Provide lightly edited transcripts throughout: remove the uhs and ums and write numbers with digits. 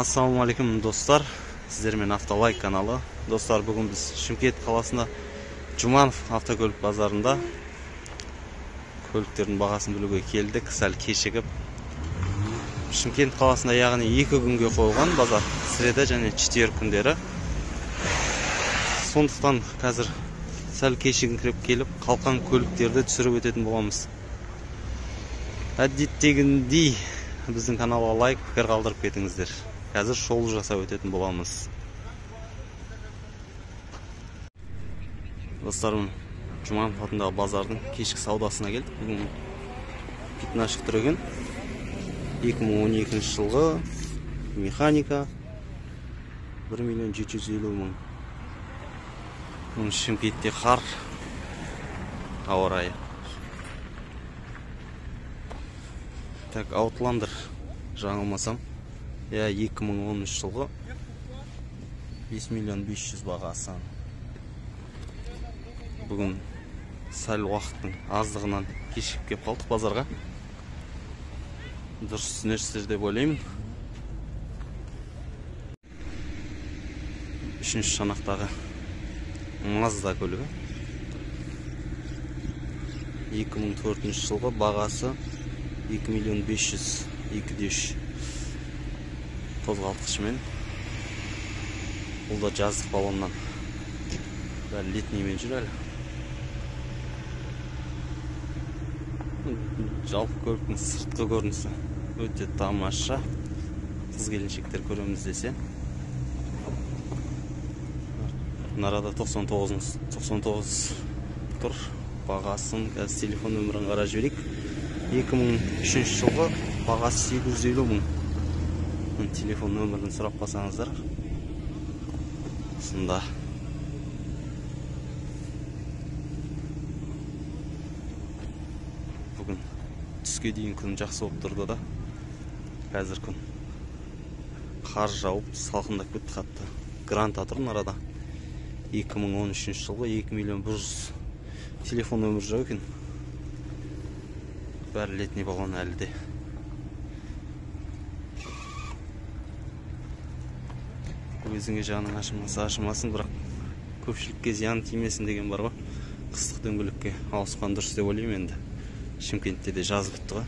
Ассалаумағалейкум достар, сіздермен Автолайк каналы. Достар, бүгін біз Шымкент қаласында Жұманов автокөлік базарында көліктердің бағасын білуге келдік, сәл кешігіп. Шымкент қаласында, яғни 2 күнге қойылған базар, среда және четверг күндері. Сондықтан қазір сәл кешігіңкіреп келіп, қалқан көліктерді түсіріп өтетін боламыз. Әдеттегіндей біздің каналға лайк, пікір қалдырып кетіңіздер. Қазір шолу жасап өтетін боламыз. Достарым, Жұманов атындағы базардың кешкі саудасына келдік. Бүгін пятнашық тұр екен. 2012 жылғы механика 1 750 000. Бүгін Шымкентте қар, ауа райы. Так, Outlander жаңылмасам, я 2013 жылғы 5 500 000 бағасы. Бүгін сәл уақыттың аздығынан кешігіп кеп қалдық базарға. Дұрыс түсінесіздер деп ойлаймын. Үшінші шанақтағы Mazda көлігі 2004 жылғы, бағасы 2 500 000, 2,3 қозғалтқышымен. Бұл да жаздық баллоннан, бәрі летниймен жүр әлі. Жалпы көліктің сыртқы көрінісі өте тамаша. Қыз келіншектер көреміз десе. Нарада 99 тұр. Бағасын қазір телефон нөмірін қарап жіберейік. 2003 жылғы, бағасы 850 000. Телефон нөмірін сұрап қалсаңыздар. Осында. Бүгін түске дейін күн жақсы болып тұрды да. Қазір күн қар жауып, салқындап кетті қатты. Гранта тұр арада. 2013 жылғы 2 100 000. Телефон нөмірі жоқ екен. Бәрі летний баллон әлі де. Өзіңе жаның ашымаса ашымасын, бірақ көпшілікке зиян тимесін деген бар ғой. Қыстық дөңгелекке ауысқан дұрыс деп ойлаймын енді. Шымкентте де жаз бітті ғой.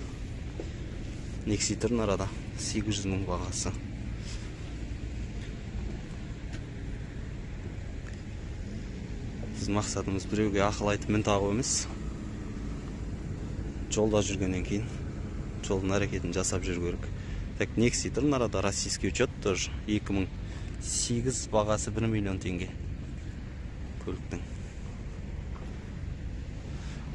Нексия тұр арада 800 000 бағасы. Біз мақсатымыз біреуге ақыл айтып мін тағу емес. Жолда жүргеннен кейін жолдың әрекетін жасап жүру керек. Так, Нексия тұр арада, российский учет тоже 2008, бағасы 1 миллион теңге көліктің.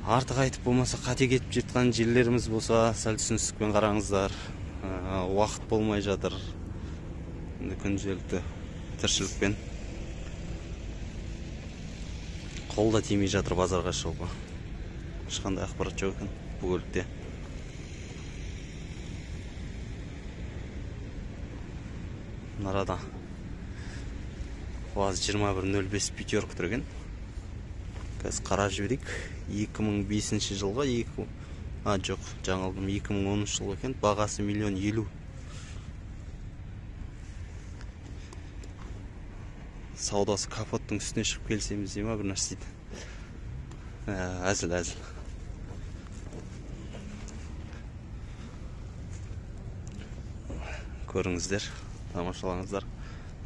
Артық айтып болмаса, қате кетіп жатқан жерлеріміз болса, сәл түсіністікпен қараңыздар. Уақыт болмай жатыр. Енді күнделікті тіршілікпен қол да тимей жатыр базарға шығуға. Ешқандай ақпарат жоқ екен бұл көлікте. Нарада ВАЗ 2105 пятерка тұр екен. Қазір қарап жіберейік. 2005 жылғы, жоқ, жаңылдым, 2010 жылғы екен. Бағасы 1 050 000. Саудасы капоттың үстіне шығып келсеміз дей ма, бір нәрсе дейді. Әзіл, әзіл. Көріңіздер, тамашалаңыздар.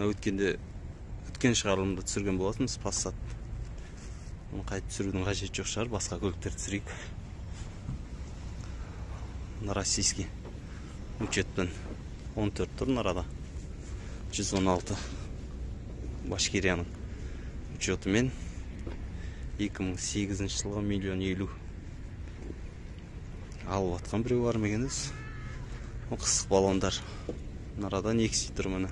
Өткен шығарылымда түсірген болатынбыз Passat. Оны қайтып түсірудің қажеті жоқ шығар, басқа көліктер түсірейік. Российский учетпен 14 тұр арада. 116 Башкирияның учетымен 2008 жылғы 1 050 000. Алып атқан біреу бар ма екен өзі? Қыстық баллондар. Нарада Нексия тұр міне.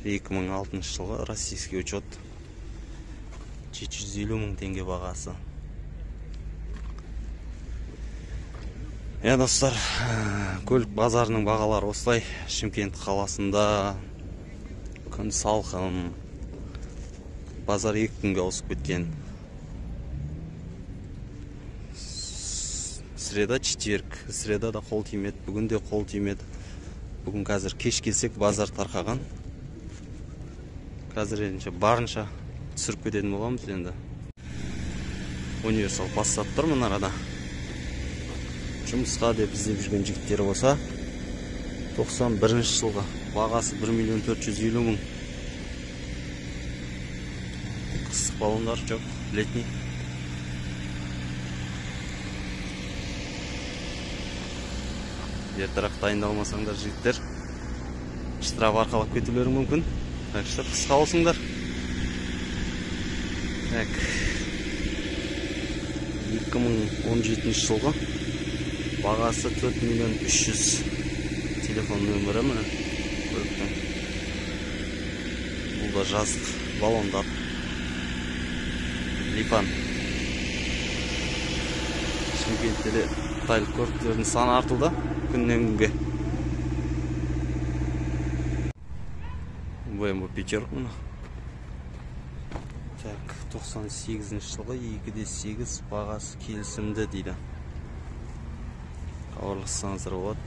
2006 жылғы российский учет 750 000 теңге бағасы. Достар, көлік базарының бағалары осылай. Шымкент қаласында күн салқын, базар 2 күнге ауысып кеткен. Среда, четверг. Среда да қол тимеді, бүгін де қол тимеді. Бүгін қазір кеш келсек базар тарқаған. Қазір енді барынша түсіріп кететін боламыз енді. Универсал Passat тұр мына арада. Жұмысқа деп іздеп жүрген жігіттер болса, 91 жылғы, бағасы 1 450 000. Қыстық баллондар жоқ, летний. Ертерек дайындалмасаңдар жігіттер, штраф арқалап кетулері мүмкін. Так что қысқа болсыңдар. Так. 2017 жылғы, бағасы 4 300 000. Телефон нөмірі міне көліктің. Бұл да жаздық баллондар. Лифан. Шымкентте де қытайлық көліктердің саны артуда күннен күнге. BMW пятерка мына. Так, 98 жылғы 2,8, бағасы келісімді дейді. Хабарлассаңыздар болады.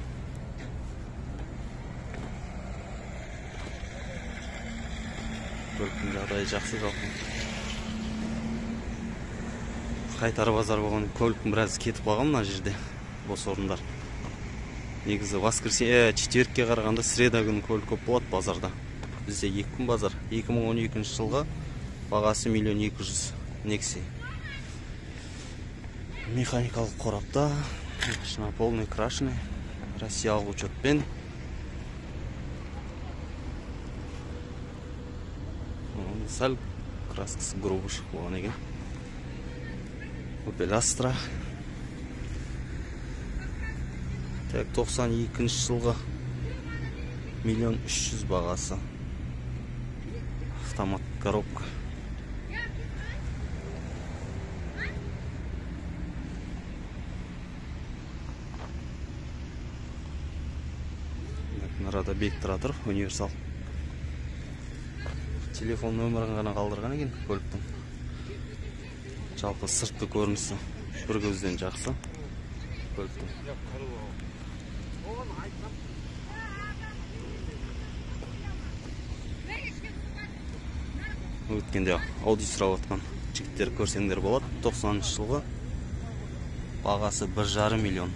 Көліктің жағдайы жақсы жалпы. Қайтар базар болған, көліктің біраз кетіп қалған мына жерде бос орындар. Негізі воскресенье, четвергке қарағанда среда күні көлік көп болады базарда. Бізде 2 күн базар. 2012 жылғы, бағасы 1 200 000. Nexia. Механикалық қорапта, машина полный крашеный, россиялық учетпен. Сәл краскасы грубо шығып болған екен. Opel Astra. Так, 92 жылғы, 1 300 000 бағасы. Автомат коробка. Нарада бек тұра тұр, универсал. Телефон нөмірін ғана қалдырған екен көліктің. Жалпы сыртқы көрінісі бір көзден жақсы көліктің. Өткенде Audi сұрап отқан жігіттер көрсеңдер болады. 90 жылғы, бағасы 1,5 миллион.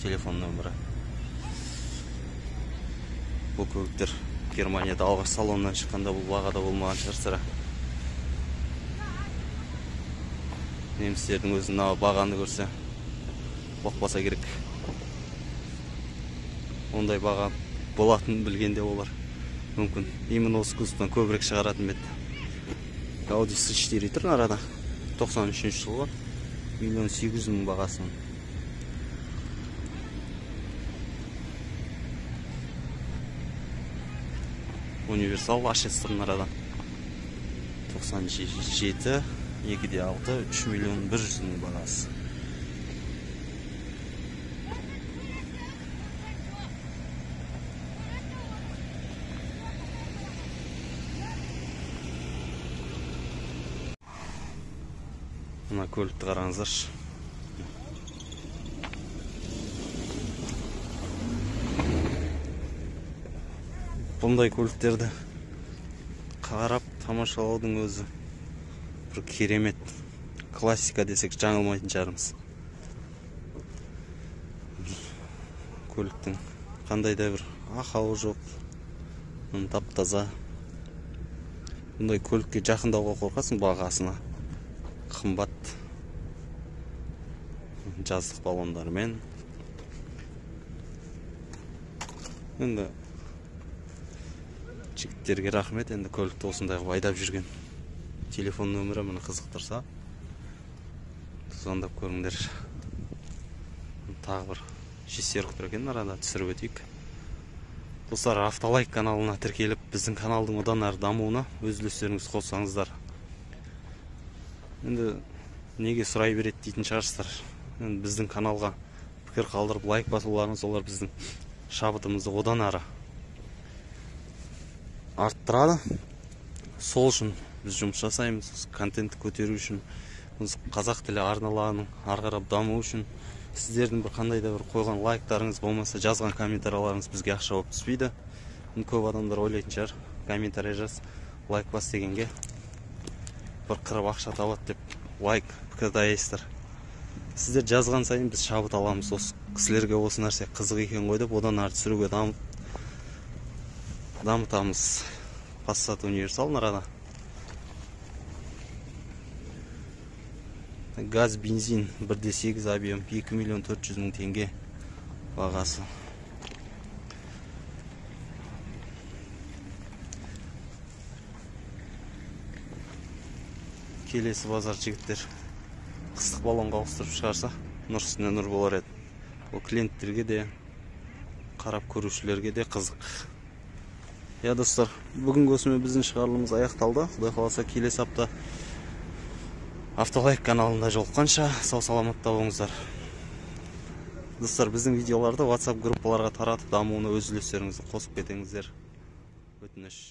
Телефон нөмірі. Бұл көліктер Германияда алғаш салоннан шыққанда бұл бағада болмаған шығар сірә. Немістердің өзі мына бағаны көрсе қорықпаса керек. Ондай баға болатынын білгенде олар мүмкін именно осы кузовтан көбірек шығаратын бет. Audi S4 тұр арада. 93 жылғы, 1 800 000 бағасы. Универсал HS тұр арада. 97, 2,6, 3 100 000 бағасы. Мына көлікті қараңыздаршы. Бұндай көліктерді қарап тамашалаудың өзі бір керемет. Классика десек жаңылмайтын шығармыз. Көліктің қандай да бір ақауы жоқ, тап-таза. Бұндай көлікке жақындауға қорқасың, бағасына қымбат. Жаздық баллондармен. Енді жігіттерге рахмет, енді көлікті осындай қылып айдап жүрген. Телефон нөмірі міне, қызықтырса звондап көріңдер. Тағы бір шестерка тұр екен арада, түсіріп өтейік. Достар, Автолайк каналына тіркеліп, біздің каналдың одан әрі дамуына өз үлестеріңізді қоссаңыздар. Енді неге сұрай береді дейтін шығарсыздар. Енді біздің каналға пікір қалдырып, лайк басуларыңыз олар біздің шабытымызды одан әрі арттырады. Сол үшін біз жұмыс жасаймыз, контентті көтеру үшін, қазақ тілі арналарының ары қарап дамуы үшін Сіздердің бір қандай да бір қойған лайктарыңыз болмаса жазған комментарияларыңыз бізге ақша болып түспейді. Көп адамдар ойлайтын шығар, комментарий жаз, лайк бас дегенге бір қырып ақша табады деп лайк пікір даяйсыздар. Сіздер жазған сайын біз шабыт аламыз, осы кісілерге осы нәрсе қызық екен ғой деп одан ары түсіруге дамытамыз. Passat универсал нарада. Газ, бензин 1,8 объем, 2 400 000 теңге бағасы. Келесі базар жігіттер қыстық баллонға ауыстырып шығарса, нұр үстіне нұр болар еді. Ол клиенттерге де, қарап көрушілерге де қызық. Я достар, бүгінгі осымен біздің шығарылымыз аяқталды. Құдай қаласа келесі апта Автолайк каналында жолыққанша сау саламатта болыңыздар. Достар, біздің видеоларды WhatsApp группаларға таратып, дамуына өз үлестеріңізді қосып кетіңіздер. Өтініш.